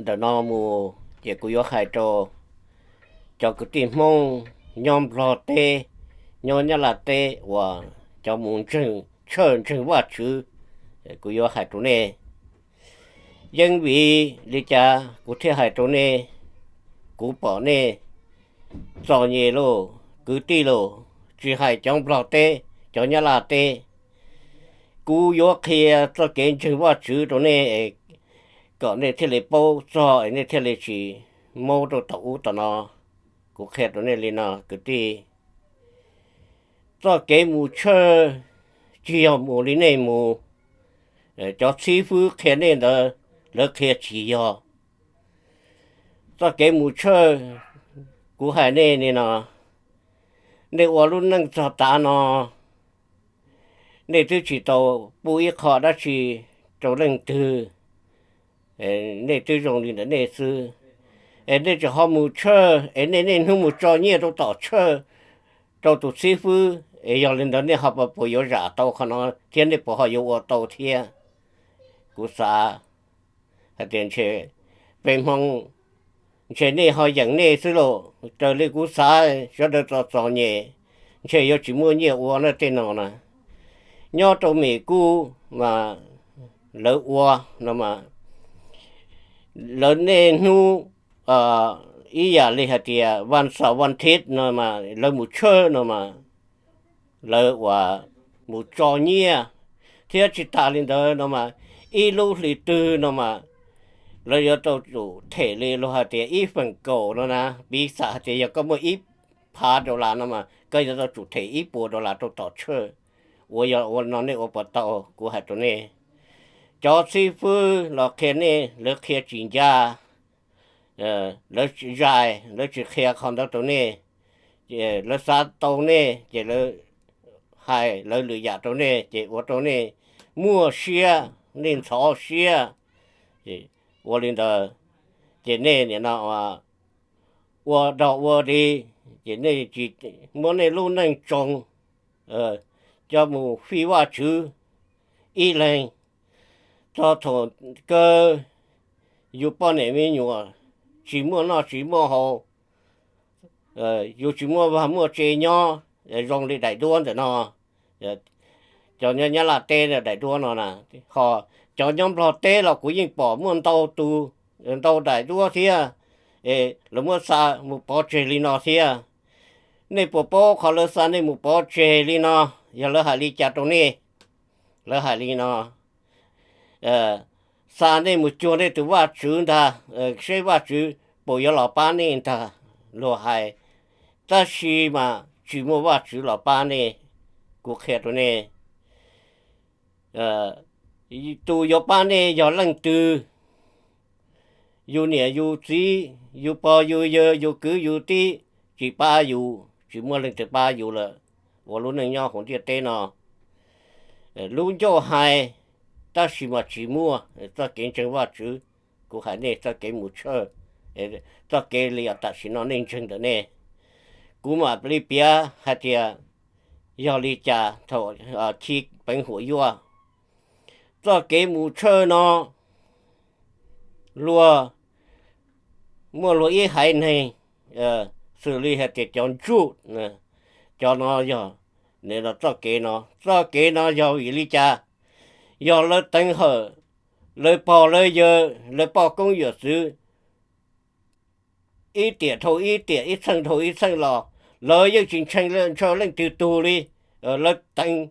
ntawm no mus ces kuv yuav hais rau cov kwv tij Hmoob nyob Nplog teb, nyob Nyab Laj teb uas cov mus ntseeg tshawj ntseeg Vajtswv. Kuv yuav hais rau nej, yeej vim li cas kuv thiaj hais rau nej, kuv pom nej txom nyem lauj kwv tij lauj, tsis hais cov Nplog teb, cov Nyab Laj teb. Kuv yuav qhia txoj kev ntseeg Vajtswv rau nej kom nej thiaj li paub txog es nej thiaj li tsis maub rau tom ub tom no. Kuv qhia rau nej li no kwv tij, txoj kev mus tshawj tsis yog mus li nej mus, cov xib fwb qhia nej ntawd lawv qhia tsis yog. Txoj kev mus tshawj, kuv hais nej li no, nej ua lub neej txog tav no, nej twb tsis tau pub ib qho dab tsi rau leej twg, nej twb zoo li ntawm nej xwb. Es nej tseem ho mus tshawj, es nej niaj hnub mus tso nyiaj rau tom tshawj, rau tus xib fwb, es yog li ntawd nej ho puas yuav zam tau qhov no thiab nej puas ho yuav ua tau thiab? Kuv xav hais tias ntshe peb Hmoob, ntshe nej ho yeem nej xwb lauj. Raws li kuv xav sawv daws txom txom nyem, ntshe yuav tsis muaj nyiaj ua na tej no na. Nyob rau Mes Kub mas lawv ua no mas lawv niaj hnub ib yam li hais tias vas xaum vas thiv no mas lawv mus tshawj no mas lawv ua mus tso nyiaj, thiab tsis tas li ntawd no mas ib lub hli twg no mas lawv yuav tau tsum them li luag hais tias ib feem kaum no na, piv xam hais tias yog koj muaj ib phav dollar no mas koj yuav tau tsum them ib puas dollar rau tom tshawj. Ua yog ua no nej ua puas tau? Kuv hais rau nej, cov xib fwb los qhia nej, lawv qhia tsis ncaj, lawv zais, lawv tsis qhia qhov ntawd rau nej, lawv xav tau nej ces lawv hais lawv lwm yam rau nej ces ua rau nej muaj siab, nej ntxhov siab. Ua li ntawd ces nej nim no ua dog ua dig, ces nej tsis muab nej lub neej tsoo coj mus fij Vajtswv ib leeg, txog thaum kawg yus poj niam me nyuam tsis muaj noj tsis muaj haus, yus tsis muaj vaj muaj tse nyob zoo li daim duab ntawm no. Cov nyob Nyab Laj teb daim duab no na, ho cov nyob Nplog teb los kuv yeej pom muaj ntau tus, ntau daim duab thiab, es lawv muab xa mus pov tseg li no thiab. Nej puas paub qhov lawv xa nej mus pov tseg li no yog lawv hais li cas rau nej? Lawv hais li no, xa nej mus cuag nej tus Vajtswv ntag, seb Vajtswv puas yuav los pab nej ntag, luag hais. Tab sis mas tsis muaj Vajtswv los pab nej. Kuv qhia rau nej, tus yuav pab nej yog leej twg? Yus niam yus txiv, yus pog yus yawg, yus kwv yus tij tsis pab yus, tsis muaj leej twg pab yus lawm. Ua lub neej nyob hauv ntiaj teb no, lub ncauj hais tab sis mas tsis muaj txoj kev ntseeg Vajtswv. Kuv hais nej txoj kev mus tshawj, txoj kev li tam sim no nej ntseeg ntawm nej, kuv mam li piav hais tias yog li cas thaum chiv peev huam yuaj. Txoj kev mus tshawj no luag muaj luag ib haiv neeg, xws li hais tias cov Ntsuj, cov no yog txoj kev no. Txoj kev no yog vim li cas? Yog lawv teev hawm lawv pog lawv yawg, lawv poj koob yawm txwv ib tiam dhau ib tiam, ib txheej dhau ib txheej los lawv yeej tsis ntshai ntshaw leej twg tug li. Lawv teev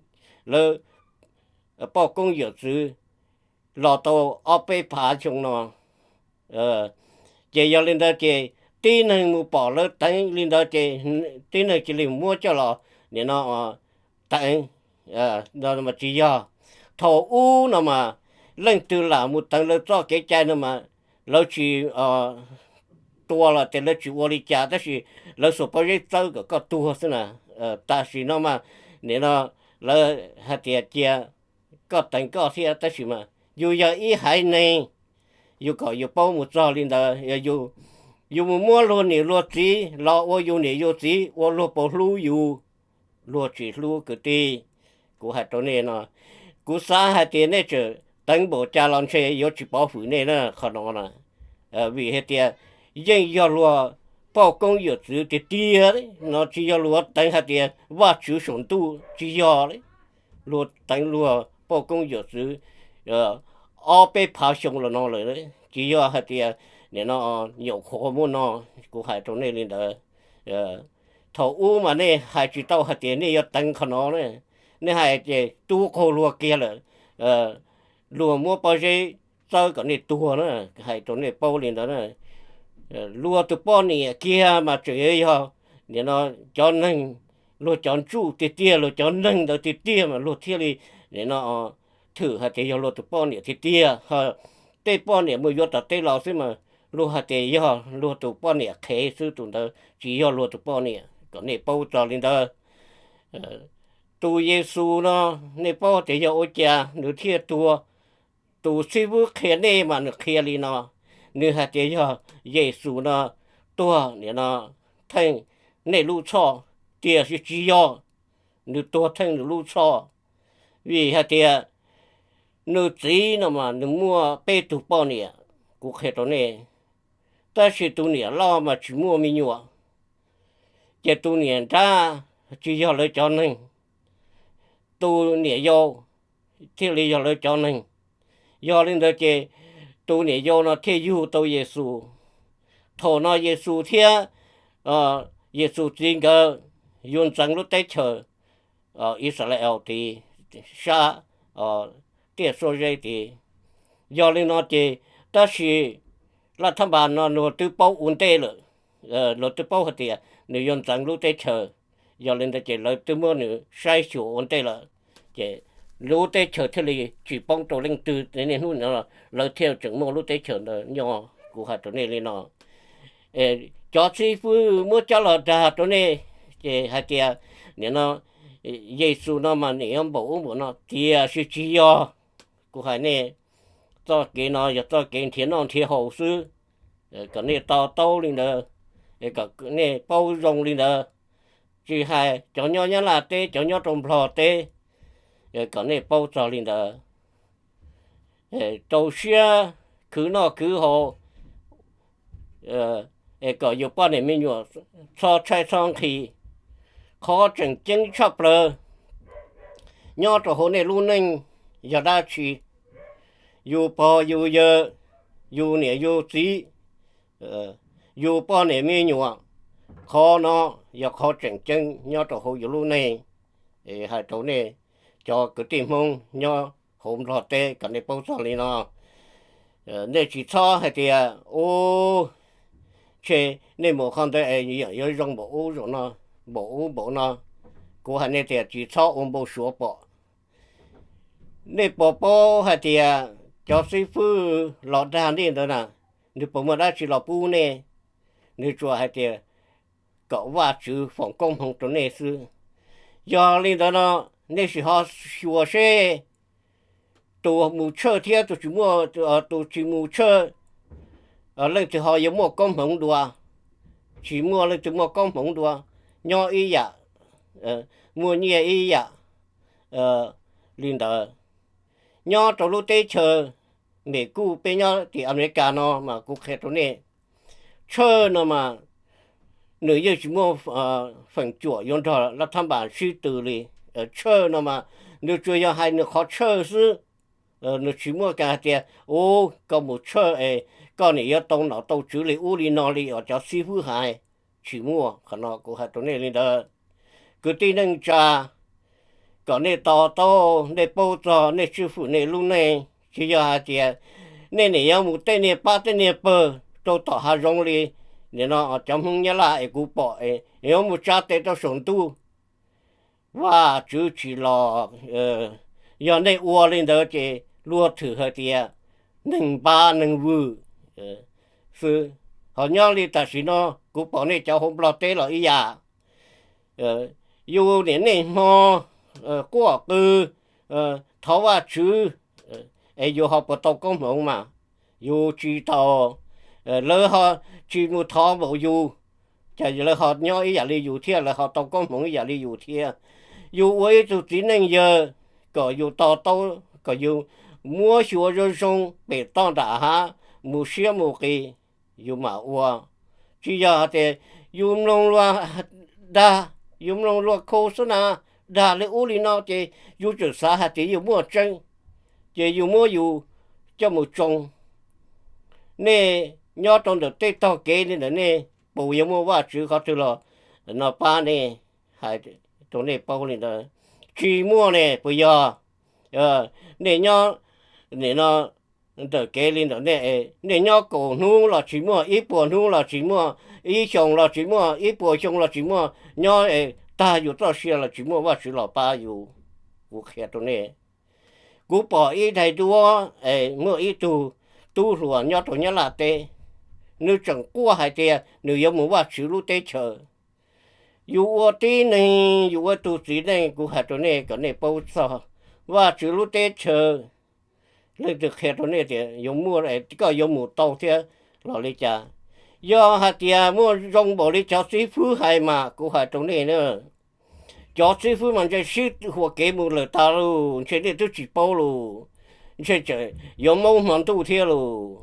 lawv poj koob yawm txwv los tau ob peb phav xyoo no. Ces yog li ntawd ces tib neeg mus pom lawv teev li ntawd ces tib neeg cia li muab coj los nim no teev. Tsis yog, thaum ub no mas leej twg lam mus teev lawv txoj kev cai no mas lawv tsis tua los tias lawv tsis ua li cas, tab sis lawv xuas pob zeb txawb kom koj tuag xwb na. Tam sim no mas nim no lawv hais tias cia koj teev koj thiab, tab sis mas yus yog ib haiv neeg, yus kom yus paub mus txog li ntawd, yus mus muab luag niam luag txiv los ua yus niam yus txiv, ua luag puas hlub yus? Luag tsis hlub kwv tij. Kuv hais rau nej no, kuv xav hais tias nej tseem teev npaum cas los ntshe yuav tsis pov hwm nej na qhov no na. Vim hais tias yeej yog luag poj koob yawm txwv tiag tiag no, tsis yog luag teev hais tias Vajtswv saum ntuj, tsis yog li. Luag teev luag poj koob yawm txwv ob peb phav xyoo los no lawm, tsis yog hais tias nim no nyuam qhuav muaj no. Kuv hais rau nej li ntawd. Thaum ub mas nej hais tsis tau hais tias nej yuav teev qhov no ne, nej hais ces tub qaug luag kiag lawm, luag muab pob zeb txawb kom nej tuag na, hais rau nej paub li ntawd na. Luag tus poj niam kiag mas tseem yog nim no cov neeg, luag cov ntsuj tiag tiag, luag cov neeg ntawd tiag tiag mas luag thiaj li nim no thwm hais tias yog luag tus poj niam tiag tiag. Tej poj niam mus yuav tom tej los xwb mas luag hais tias yog luag tus poj niam qhev xwb, tus ntawd tsis yog luag tus poj niam, kom nej paub txog li ntawd. Tus Yexus no, nej paub tias yog ua cas nws thiaj tuag? Tus xib fwb qhia nej mas nws qhia li no, nws hais tias yog Yexus no tuag nim no theej nej lub txhoj, tiam sis tsis yog, nws tuag theej nws lub txhoj. Vim hais tias nws txiv no mas nws muaj peb tug poj niam, kuv qhia rau nej, tab sis tus niam loj mas tsis muaj me nyuam, ces tus niam nrab tsis yog lawv cov neeg, tus niam yau thiaj li yog lawv cov neeg. Yog li ntawd ces tus niam yau no thiaj yug tau Yexus. Thaum no Yexus thiab Yexus txiv nkawd yuav ntxeev lub teb chaws Ixalayees tid, sab tiaj suab zeb tid. Yog li no ces, tab sis laj thab npas no luag twb paub ua ntej lawm, luag twb paub hais tias nws yuav ntxeev lub teb chaws. Yog li ntawd ces lawv twb muab nws saib xyuas ua ntej lawm, ces lub teb chaws thiaj li tsis poob rau leej twg, niaj hnub no lawv thiaj tseem muaj lub teb chaws ntawd nyob. Kuv hais rau nej li no, cov xib fwb muab coj los dag rau nej, ces hais tias nim no Yexus no mas nim yuav npaum ub npaum no, tiam sis tsis yog. Kuv hais nej, txoj kev no yog txoj kev nrhiav noj nrhiav haus xwb, kom nej to taub li ntawd, kom nej paub zoo li ntawd. Tsis hais cov nyob Nyab Laj teb, cov nyob rau Nplog teb, kom nej paub txog li ntawd. Rau siab khwv noj khwv haus, es kom yus poj niam me nyuam txhob tshaib txhob nqhis. Qhov tseem ceeb tshaj plaws nyob rau hauv nej lub neej yog dab tsi? Yus pog yus yawg, yus niam yus txiv, yus poj niam me nyuam, qhov no yog qhov tseem ceeb nyob rau hauv yus lub neej. Hais rau nej cov kwv tij Hmoob nyob hauv Nplog teb kom nej paub txog li no. Nej tsis txhob hais tias, u, tshe, nej mus qhov ntawd es yuav zoo npaum ub zoo no, npaum ub npaum no. Kuv hais nej tias tsis txhob ua npau suav pom. Nej puas paub hais tias cov xib fwb los dag nej ntawd na, nws puas muaj dab tsi los pub nej? Nws tsuas hais tias kom Vajtswv foom koob hmoov rau nej xwb. Yog li ntawd no, nej sim ho xyuas seb tus mus tshawj thiab tus tsis muaj, tus tsis mus tshawj, leej twg ho yuav muaj koob hmoov dua? Tsis muaj leej twg muaj koob hmoov dua, nyob ib yam, muaj nyiaj ib yam li ntawd. Nyob rau lub teb chaws Mes Kuj, peb nyob tim Amelikas no mas kuv qhia rau nej, tshawj no mas nws yeej tsis muaj feem cuam yuav nrog laj thab npas sib tw li. Tshawj no mas nws tsuas yog hais nws qhov tshawj xwb. Nws tsis muaj hais tias, u, koj mus tshawj es koj nim yuav tau nom tau tswv li ub li no li uas cov xib fwb hais. Tsis muaj. Qhov no kuv hais rau nej li ntawd, kwv tij neej tsa, kom nej to taub, nej paub txog nej tswj fwm nej lub neej. Tsis yog hais tias nej nim yuav mus tej niag pab tej niag pawg rau tom hav zoov li nim no cov Hmoob Nyab Laj es kuv pom es yuav mus tsa tes rau saum ntuj. Vajtswv tsis los. Yog nej ua li ntawd ces luag thwm hais tias neeg npab neeg vwm xwb. Ho nyob li tam sim no kuv pom nej cov hauv Nplog teb los ib yam. Yus niam nej hmo quaj qw thov Vajtswv es yus ho puas tau koob hmoov mas? Yus tsis tau. Lawv ho tsis mus thov npaum yus, ces lawv ho nyob ib yam li yus thiab, lawv ho tau koob hmoov ib yam li yus thiab. Yus ua ib tug txiv neej yawg, kom yus to taub, kom yus muab xyuas zoo zoo pem toj nram hav, mus siab mus qis. yus mam ua. Tsis yog hais tias yus mloog luag dag, yus mloog luag khau xwb na, dag li ub li no ces yus tseem xav hais tias yus muaj tseeb, ces yus muab yus coj mus tsoo. Nej nyob rau ntawm tej tog kev li ntawm nej puas yuav muaj Vajtswv qhov twg los no pab nej, hais rau nej paub li ntawd. Tsis muaj ne, puas yog? Nej nyob nim no ntawm kev li ntawm nej, nej nyob kaum hnub los tsis muaj, ib puas hnub los tsis muaj, ib xyoos los tsis muaj, ib puas xyoo los tsis muaj, nyob tag yus txoj sia los tsis muaj Vajtswv los pab yus. Kuv qhia rau nej, kuv pom ib daim duab, muaj ib tug tub hluas nyob rau Nyab Laj teb, nws tseem quaj hais tias nws yuav mus Vajtswv lub teb chaws. Yus ua tib neeg, yus ua tus txiv neej, kuv hais rau nej kom nej paub txog Vajtswv lub teb chaws. Leej twg qhia rau nej tias yuav muaj, koj yuav mus tau thiab los li cas? Yog hais tias muaj zoo npaum li cov xib fwb hais mas kuv hais rau nej na, cov xib fwb mas ntshe sib huas kev mus lawm tas lus, ntshe nej twb tsis paub lus, ntshe tseem yuav maub hmo ntuj thiab lus.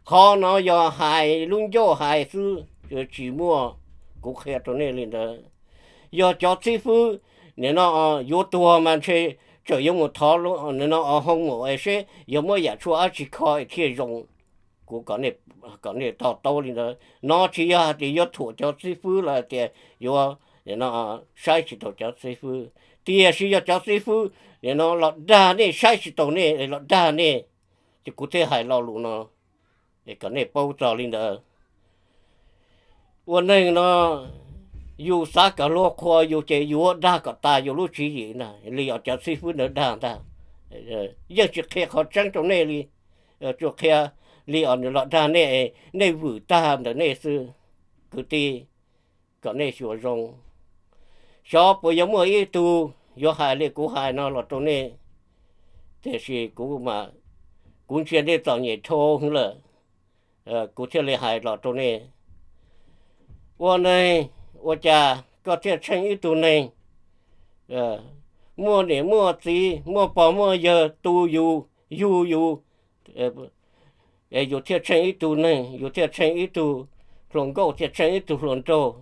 Qhov no yog hais lub ncauj hais xwb, tsis muaj. Kuv qhia rau nej li ntawd. Yog cov xib fwb nim no yuav tuag mas ntshe tseem yuav mus thov nim no hoo mus seb yog muab yam tshuaj dab tsi kho thiaj zoo. Kuv kom nej to taub li ntawd. No tsis yog hais tias yuav thuam cov xib fwb los hais tias yuav saib tsis taus cov xib fwb, tiam sis yog cov xib fwb nim no los dag nej, saib tsis taus nej los dag nej, ces kuv thiaj hais lo lus no kom nej paub txog li ntawd. Ua neeg no yus xav kom luag qhuas yus ces yus dag kom tas yus lub tswv yim na, li os cov xib fwb ntawd dag ntag. Yeej tsis qhia qhov tseeb rau nej li, tsuas qhia li os nws los dag nej, nej vwm tag ntawm nej xwb. Kwv tij, kom nej xyuas zoo, xyov puas yuav muaj ib tug yuav hais li kuv hais no los rau nej, tiam sis kuv, kuv ntsia nej txom nyem dhau hwv lawm, kuv thiaj li hais los rau nej. Ua neeg ua cas koj thiaj tsheej ib tug neeg, muaj niam muaj txiv, muaj pog muaj yawg tu yus, yug yus, es yus thiaj tsheej ib tug neeg, yus thiaj tsheej ib tug hluas nkauj, thiaj tsheej ib tug hluas nraug,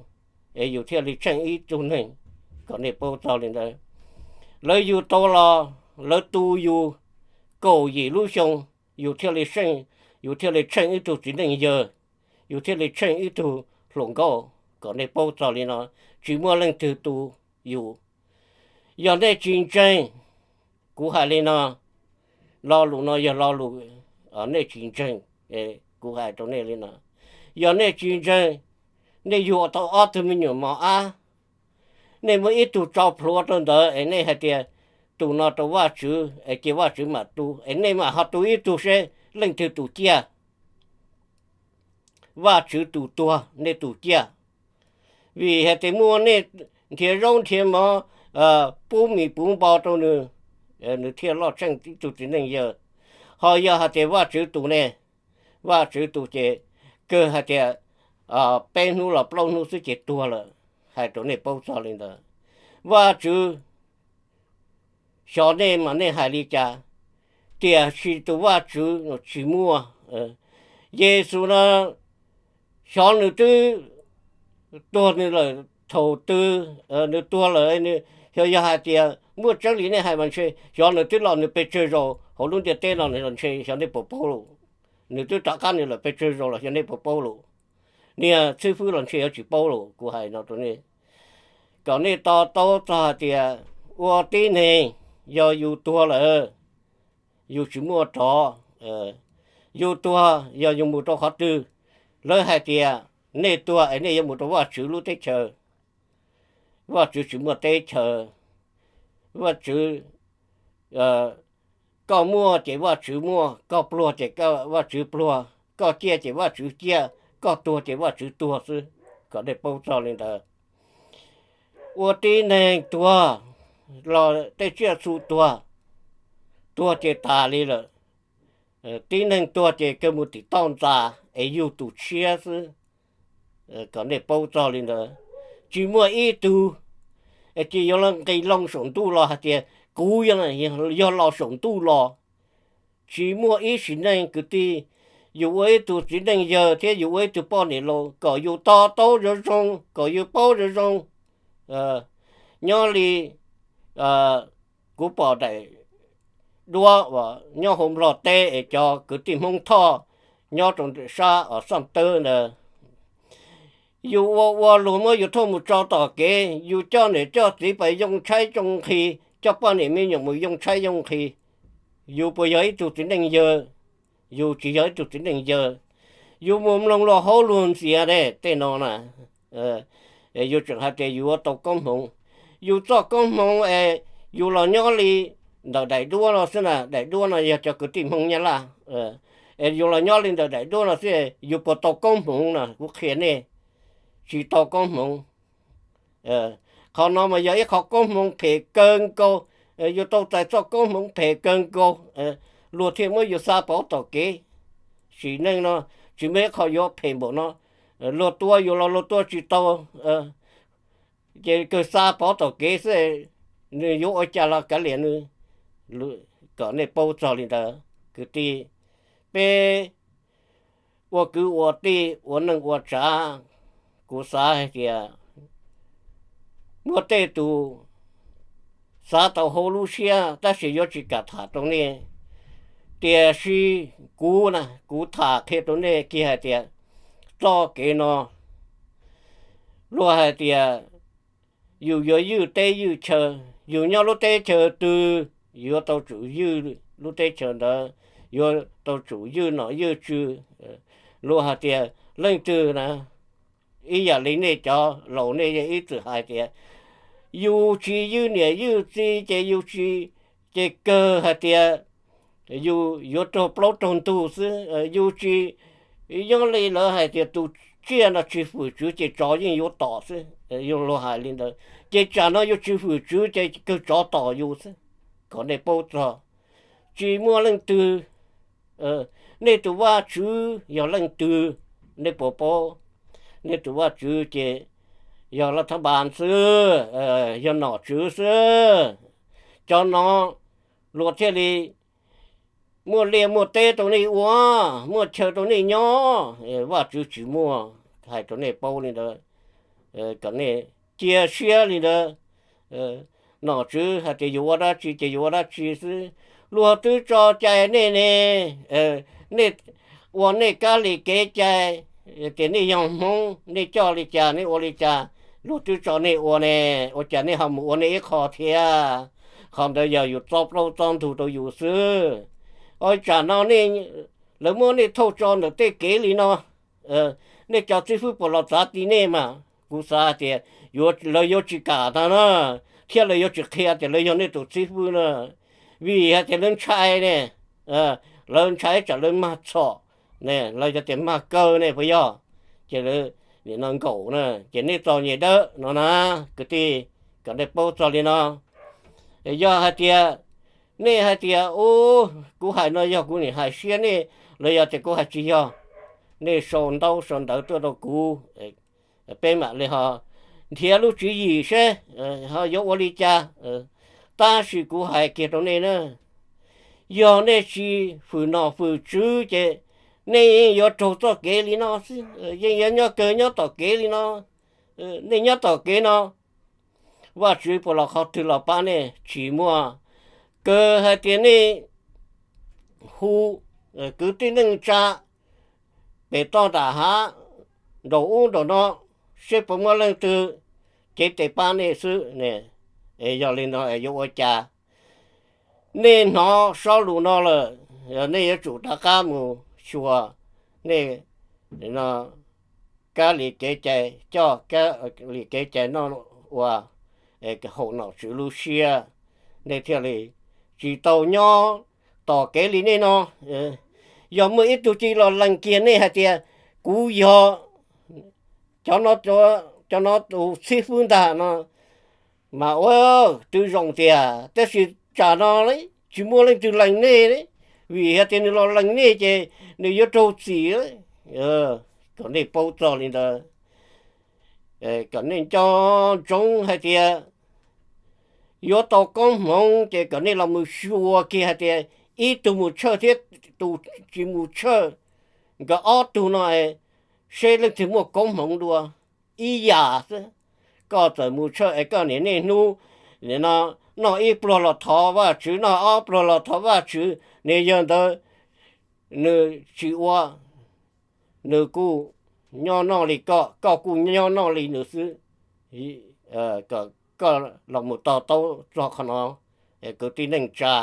es yus thiaj li tsheej ib tug neeg. Kom nej paub txog li ntawd. Lawv yug tau los, lawv tu yus kaum yim lub xyoo, yus thiaj li, yus thiaj li tsheej ib tug txiv neej yawg, yus thiaj li tsheej ib tug hluas nkauj. Kom nej paub txog li no, tsis muaj leej twg tu yus. Yog nej tsis ntseeg, kuv hais li no, lo lus no yog lo lus nej tsis ntseeg, kuv hais rau nej li no. Yog nej tsis ntseeg, nej yug tau ob tug me nyuam mos ab, nej muab ib tug tso plhuav rau ntawd es nej hais tias tus no rau Vajtswv es cia Vajtswv mam tu, es nej mam ho tu ib tug seb leej twg tus ciaj. Vajtswv tus tuag, nej tus ciaj. Vim hais tias muaj nej nrhiav zaub nrhiav mov, pub mis pub npo rau nws, nws thiaj loj tsheej ib tug txiv neej yawg. Ho yog hais tias Vajtswv tus ne, Vajtswv tus ces kawg hais tias peb hnub los plaub hnub xwb ces tuag lawm. Hais rau nej paub txog li ntawd. Vajtswv xyov nej mas nej hais li cas, tiam sis tus Vajtswv tsis muaj. Yexus no xyov nws twb tuag nws lawm thaum twg, nws tuag lawm, xyov yog hais tias muaj tseeb li nej hais mas ntshe xyov nws twb los nws pes tsawg zaus hauv lub ntiaj teb no los ntshe xyov nej puas paub lus. Nws twb rov qab nws lawm pes tsawg zaus los xyov nej puas paub lus. Niag xib fwb los ntshe yuav tsis paub lus, kuv hais no rau nej, kom nej to taub txog hais tias ua tib neeg, yog yus tuag lawm, yus tsis muaj rov, yus tuag yog yus mus rau qhov twg? Lawv hais tias nej tuag es nej yuav mus rau Vajtswv lub teb chaws. Vajtswv tsis muaj teb chaws. Vajtswv, koj muaj ces Vajtswv muaj, koj pluag ces Vajtswv pluag, koj ciaj ces Vajtswv ciaj, koj tuag ces Vajtswv tuag xwb. Kom nej paub txog li ntawd. Ua tib neeg tuag los tej tsiaj txhu tuag, tuag ces tas li lawm. Tib neeg tuag ces kawg mus tim toj ntxas es yug tus tshiab xwb. Kom nej paub txog li ntawd. Tsis muaj ib tug es cia yuav nqis loo saum ntuj los hais tias kuv yog los saum ntuj los. Tsis muaj ib sim neej kwv tij, yus ua ib tug txiv neej yawg thiab yus ua ib tug poj niam laus kom yus to taub zoo zoo, kom yus paub zoo zoo. Nyob li kuv pom daim duab uas nyob hauv Nplog teb es cov kwv tij Hmoob Thoj nyob rau sab Xaj Tawb ntawd, yus ua ua luag muab yus thauj mus tso tom kev, yus coj niam coj txiv pas yoo tshaib yoo nqhis, coj poj niam me nyuam mus yoo tshaib yoo nqhis, yus puas yog ib tug txiv neej yawg? Yus tsis yog ib tug txiv neej yawg. Yus mus mloog luag hauv luag ntxias ne tej no na, yus tseem hais tias yus yuav tau koob hmoov. Yus txoj koob hmoov es yus los nyob li ntawm daim duab no xwb na, daim duab no yog cov kwv tij Hmoob Nyab Laj, es yus los nyob li ntawm daim duab no xwb, yus puas tau koob hmoov no? Kuv qhia nej, tsis tau koob hmoov. Qhov no mas yog ib qho koob hmoov phem kawg nkaus, yus tau txais txoj koob hmoov phem kawg nkaus, luag thiaj muab yus xa pauv tom kev. Sim neej no tsis muaj ib qho yuav phem npaum no, luag tua yus los luag tua tsis tau, ces kawg xa pauv tom kev xwb, nws yuav ua cas los kav liam nws. Kom nej paub txog li ntawd kwv tij, peb ua kwv ua tij ua neej ua tsav, kuv xav hais tias muaj tej tus xav tau hauv lub siab tab sis yuav tsis kam tham rau nej. Tiam sis kuv na, kuv tham qhia rau nej kiag hais tias txoj kev no luag hais tias yus yuav ywj teb ywj chaw, yus nyob lub teb chaws twg yuav tau tsum ywj lub teb chaws ntawd, yuav tau tsum ywj nom ywj tswv. Luag hais tias leej twg na, ib yam li nej cov laus nej yeej ib txwm hais tias yus tsis ywj niam ywj txiv ces yus tsis, ces kawg hais tias yus yuav raug plaub raug ntug xwb. Yus tsis, nyob li lawv hais tias tus tsiaj no tsis hwm tswv ces tsov yeej yuav tom xwb, yus luag hais li ntawd. Ces tsam no yus tsis hwm tswv ces kawg tsov tom yus xwb. Kom nej paub txog, tsis muaj leej twg, nej tus Vajtswv yog leej twg, nej puas paub? Nej tus Vajtswv ces yog laj thab npas xwb, yog nom tswv xwb. Cov no luag thiaj li muaj liaj muaj teb rau nej ua, muaj chaw rau nej nyob. Vajtswv tsis muaj hais rau nej paub li ntawd, kom nej cia siab li ntawd. Nom tswv hais tias yus ua dab tsi ces yus ua dab tsi xwb. Luag twb tso cai nej ne, nej ua nej kab li kev cai, tias nej yog Hmoob nej coj li cas nej ua li cas, luag twb tso nej ua ne, ua cas nej ho mus ua nej ib qho thiab? Qhov ntawd yog yus txob plaub txob ntug rau yus xwb. Ua tsam no lawv muab nej thauj tso ntawm tej kev li no, nej cov xib fwb puas los txav ti nej mas? Kuv xav tias lawv yuav tsis kam tag na, thiab lawv yuav tsis qhia tias lawv yog nej tus xib fwb na, vim hais tias lawv ntshai ne, lawv ntshai tsam lawv mag txhom, lawv yog tias mag kaw ne puas yog? Ces lawv nim no nkaum na, ces nej txo nyem dawb no na, kwv tij, kom nej paub txog li no. Yog hais tias nej hais tias, u, kuv hais no yog kuv nim hais siab nej, los yog tias kuv hais tsis yog, nej sau ntaub sau ntawv tuaj rau kuv, peb mam li ho nrhiav lub tswv yim seb ho yuav ua li cas. Tab sis kuv hais kiag rau nej na, yog nej tsis hwm nom hwm tswv ces nej yeej yuav raug txoj kev li no xwb, yeej yuav nyob kawg nyob tom kev li no, nej nyob tom kev no, Vajtswv puas los qhov twg los pab nej? Tsis muaj. Kawg hais tias nej hu kwv tij neej tsa pem toj nram hav, nraum ub nraum no, seb puas muaj leej twg cev tes pab nej xwb. Yog li no yuav ua cas? Nej hnov sob lus no lawm, nej yuav tsum rov qab mus xyuas nej kab li kev cai, coj kab li kev cai no ua haum nom tswv lub siab, nej thiaj li tsis tau nyob tom kev li nej no. Yog muaj ib tug ci los lees kiag nej hais tias kuv yog cov no tus xib fwb ntag no, mas ua twb zoo tiag, tab sis tsam no tsis muaj leej twg lees nej, vim hais tias nws los lees nej ces nws yuav raug txim. Kom nej paub txog li ntawd, kom nej nco ntsoov hais tias yuav tau koob hmoov ces kom nej los mus xyuas kiag hais tias ib tug mus tshawj thiab tus tsis mus tshawj, nkawd ob tug no, seb leej twg muaj koob hmoov dua ib yam xwb. Koj txawm mus tshawj es koj niaj niaj hnub no noj ib pluag los thov Vajtswv, noj ob pluag los thov Vajtswv, niaj yog ntawd nws tsis ua, nws kuj nyob noj li koj, koj kuj nyob noj li nws xwb. Koj los mus to taub txog qhov no, kwv tij neej tsa,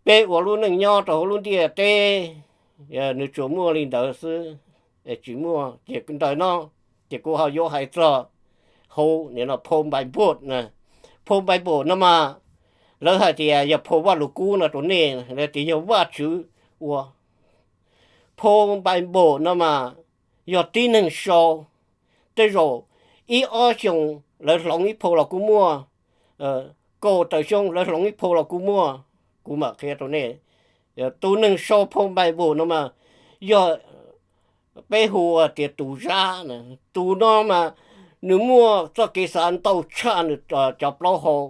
peb ua lub neej nyob rau hauv lub ntiaj teb, nws tsuas muaj li ntawd xwb, tsis muaj ces ntawm no, ces kuv ho yuav hais txog hauv nim no phau Npaiv Npaum na. Phau Npaiv Npaum no mas lawv hais tias yog phau Vajluskub no rau nej, lawv tias yog Vajtswv ua. Phau Npaiv Npaum no mas yog tib neeg sau, tej zaum ib ob xyoos lawv hloov ib phau los kuj muaj, kaum tawm xyoo lawv hloov ib phau los kuj muaj. Kuv mam qhia rau nej, tus neeg sau phau Npaiv Npaum no mas yog peb hu tias tus Zab na. Tus no mas nws muaj txoj kev xav ntau tshaj nws cov plaub hau,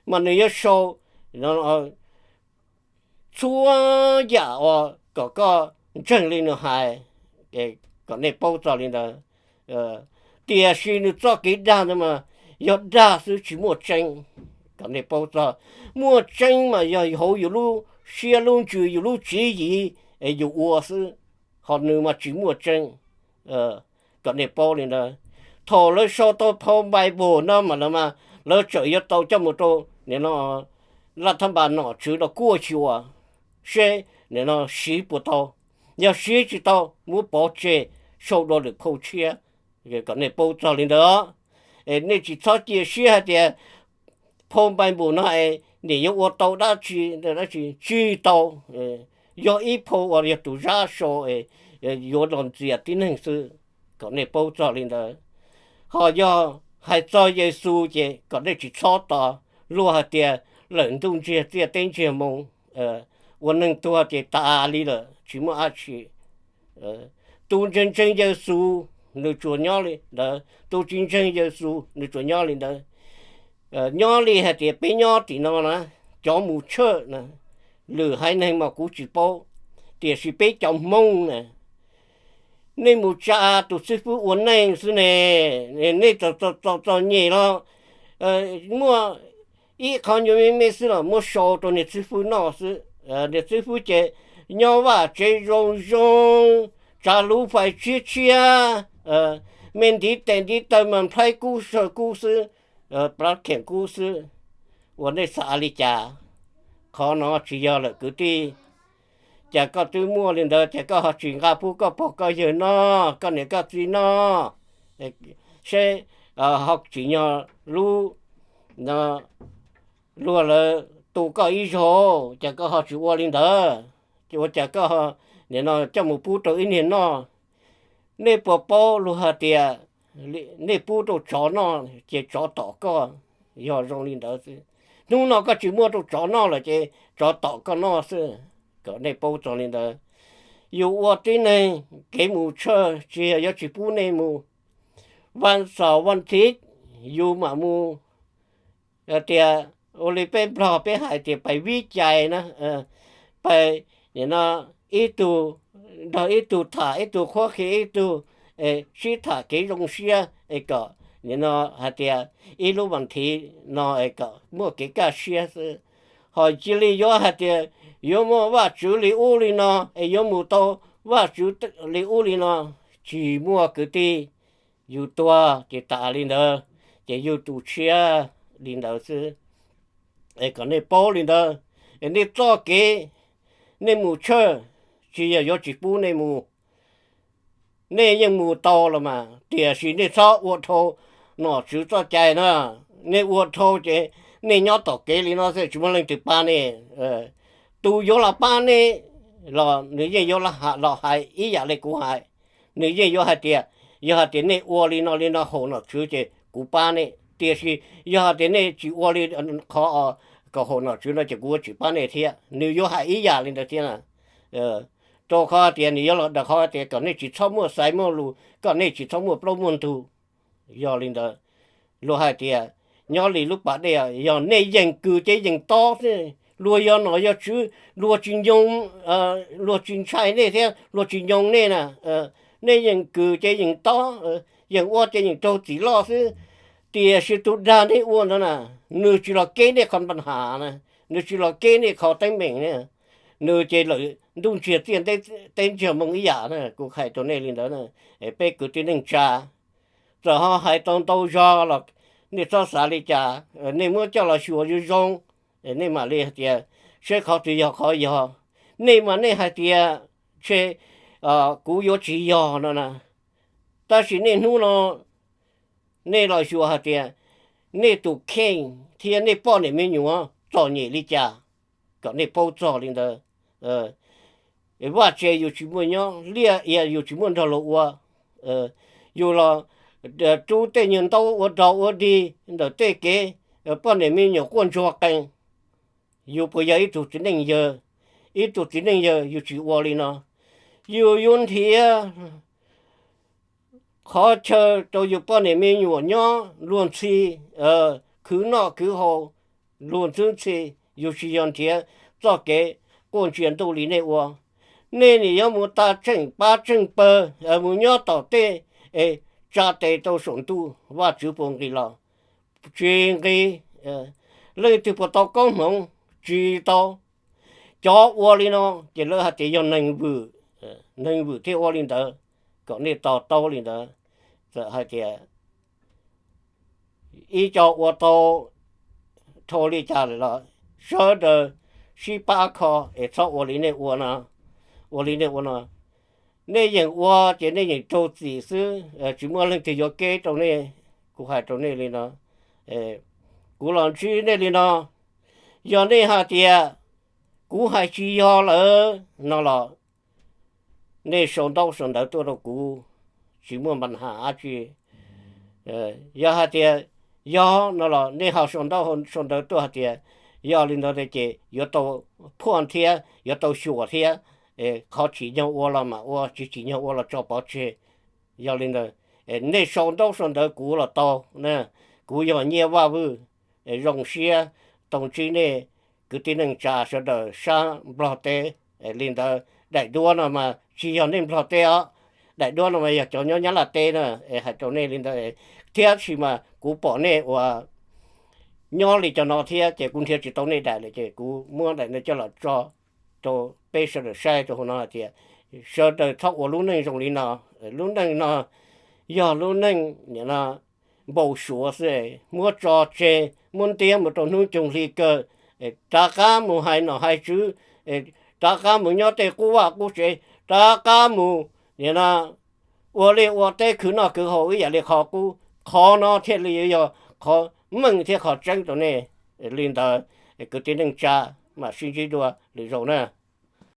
mas nws yuav sau txhua yam uas kom koj ntseeg li nws hais, kom nej paub txog li ntawd. Tiam sis nws txoj kev dag ntawd mas yog dag xwb tsis muaj tseeb, kom nej paub txog. Muaj tseeb mas yog hauv yus lub siab lub ntsws yus lub tswv yim es yus ua xwb, ho nws mas tsis muaj tseeb, kom nej paub li ntawd. Thaum lawv sau tau phau Npaiv Npaum no mas lawv mas lawv tseem yuav tau coj mus rau nim no laj thab npas nom tswv rau kuaj xyuas seb nim no siv puas tau. Yog siv tsis tau muab pov tseg, sau dua lwm phau tshiab, kom nej paub txog li ntawd. Nej tsis txhob cia siab hais tias phau Npaiv Npaum no es nim yuav ua tau dab tsi, dab tsi tsis tau. Yog ib phau uas yog tus Zab sau yuav los ntxias tib neeg xwb, kom nej paub txog li ntawd. Ho yog hais txog Yexus ces kom nej tsis txhob tos. Luag hais tias lawm ntuj ntsiag txiaj teb ntsiag moo, ua neeg tuag ces tas li lawm tsis muaj dab tsi. Tus ntseeg ntseeg Yexus nws tsuas nyob li ntawd, tus tsis ntseeg Yexus nws tsuas nyob li ntawd. Nyob li hais tias peb nyob tim no na, cov mus tshawj na, lwm haiv neeg mas kuv tsis paub, tiam sis peb cov Hmoob na, nej mus tsa tus xib fwb ua neej xwb ne, nej txom txom nyem los muaj ib qho nyuag me me xwb los muab sau rau niag xib fwb noj xwb. Niag xib fwb ces nyob vaj tsev zoo zoo, tsav lub fais tshiab tshiab, me ntiv tes ntiv taw mas nplhaib kub saw kub xwb, plab kheem kub xwb. Ua nej xav li cas? Qhov no tsis yog lawm kwv tij. Cas koj twb muaj li ntawd ces koj ho tsis nqa pub koj pog koj yawg noj, koj niam koj txiv noj, seb ho tsim nyog lub luag lawv tu koj ib zaug, cas koj ho tsis ua li ntawd? Ua cas koj nim no coj mus pub rau ib niag noj? Nej puas paub luag hais tias nej pub rau tsov noj ces tsov tom koj? Yog zoo li ntawd xwb. Hnub no koj tsis muaj rau tsov noj lawm ces tsov tom koj noj xwb. Kom nej paub txog li ntawd. Yus ua tib neeg kev mus tshawj tsis yog yuav tsis pub nej mus. Vaj xaum vaj thiv yus mam mus, tias ua li peb Nplog peb hais tias pais vib cai na, pais nim no ib tug nrog ib tug tham, ib tug qhuab qhia ib tug, sib tham kev zoo siab es kom nim no hais tias ib lub vas thiv no es kom muaj kev kaj siab xwb. Ho cia li yuav hais tias yuav muaj Vajtswv li ub li no es yuav mus tau Vajtswv li ub li no, tsis muaj kwv tij. Yus tuag ces tas li ntawd, ces yus tus tshiab li ntawd xwb. Es kom nej paub li ntawd, es nej txoj kev nej mus tshawj tsis yog yuav tsis pub nej mus. Nej yeej mus tau los mas, tiam sis nej txhob ua dhau nom tswv txoj cai na. Nej ua dhau ces nej nyob tom kev li no xwb tsis muaj leej twg pab nej. Tus yuav los pab nej los nws yeej yuav los hais ib yam li kuv hais. Nws yeej yuav hais tias, yog hais tias nej ua li no li no haum nom tswv ces kuv pab nej, tiam sis yog hais tias nej tsis ua li qhov kom haum nom tswv no ces kuv yuav tsis pab nej thiab. Nws yuav hais ib yam li ntawd thiab na. Rau qhov tias nws yuav los daws qhov tias kom nej tsis txhob muaj xaiv muaj lus, kom nej tsis txhob muaj plaub muaj ntug. Yog li ntawd, luag hais tias nyob li lub pas dej, yog nej yeem kws ces yeem tob xwb. luag yog nom yog tswv, luag tsis nyoo, luag tsis ntshai nej thiab luag tsis nyoo nej na. Nej yeem kws ces yeem tob, yeem ua ces yeem raug txim loj xwb. Tiam sis tus dag nej ua ntawd na, nws tsis los keb nej qhov npa has na, nws tsis los keb nej qhov teeb meem na, nws ces lawm ntuj ntsiag txiaj teb ntsiag moo ib yam na. Kuv hais rau nej li ntawd na, peb kwv tij neej tsa, txawm ho hais tau ntau zog los nej txhob xav li cas, nej muab coj los xyuas zoo zoo, nej mam li hais tias seb qhov twg yog qhov yog. Nej mas nej hais tias tshe kuv yuav tsis yog no na, tab sis niaj hnub no nej los xyuas hais tias nej tus kheej thiab nej poj niam me nyuam txom nyem li cas, kom nej paub txog li ntawd. Vaj tse yus tsis muaj nyob, liaj ia yus tsis muaj nrog luag ua, yus los rub tej nyuag ntaub ua dog ua dig ntawm tej kev, poj niam me nyuam quaj ntsuag qees, yus puas yog ib tug txiv neej yawg? Ib tug txiv neej yawg yus tsis ua li no, yus yuav nrhiav qhov chaw rau yus poj niam me nyuam nyob luag ntxhi, khwv noj khwv haus luag ntxhi, yus tsis yog nrhiav txoj kev quaj ntsia ntuj li nej ua. Nej nim yuav mus tas tseem pab tseem pawg mus nyob tom tej es tsa tes rau saum ntuj, Vajtswv puas nqis los? Tsis nqis. Leej twg puas tau koob hmoov? Tsis tau. Cov ua li no ces lawv hais tias yog neeg vwm, neeg vwm thiaj ua li ntawd, kom nej to taub li ntawd. Txawm hais tias ib co ua tau dhau li cas lawm los sawv daws sib pab kho es txhob ua li nej ua no, ua li nej ua no. Nej yeem ua ces nej yeem raug txim xwb, tsis muaj leej twg yuav keb rau nej. Kuv hais rau nej li no, kuv los ntsib nej li no, yog nej hais tias kuv hais tsis yog lawm no los nej sau ntaub sau ntawv tuaj rau kuv, tsis muaj npa has dab tsi. Yog hais tias yog no los nej ho sau ntaub sau ntawv tuaj hais tias yog li ntawd ces yuav tau phuaj thiab yuav tau xyuas thiab, qhov tsim nyog ua los mas ua, tsis tsim nyog ua los tso pov tseg. Yog li ntawd, nej sau ntaub sau ntawv kuv los tau na, kuv yog Nyiaj Vaj Vwj. Zoo siab tau ntsib nej kwv tij neej tsa sawv daws sab Nplog teb. Li ntawd daim duab no mas tsis yog nej Nplog teb os, daim duab no mas yog cov nyob Nyab Laj teb na. Hais rau nej li ntawd, thiab sis mas kuv pom nej ua nyob li cov no thiab ces kuv nrhiav tsis tau nej daim lawm ces kuv muab daim no coj los tso rau peb sawv daws saib rau hauv no hais tias sawv daws txhob ua lub neej zoo li no. Lub neej no yog lub neej nim no npau suav xwb, muab tso tseg, muab ntiab mus rau hnub coog hli kawg, rov qab mus hais nom hais tswv, rov qab mus nyob tej qub vaj qub tsev, rov qab mus nim no ua liaj ua teb khwv noj khwv haus ib yam li qhov qub. Qhov no thiaj li yog qhov meej thiab qhov tseeb rau nej. Li ntawd, kwv tij neej tsa, mam sib ntsib dua lwm zaus na.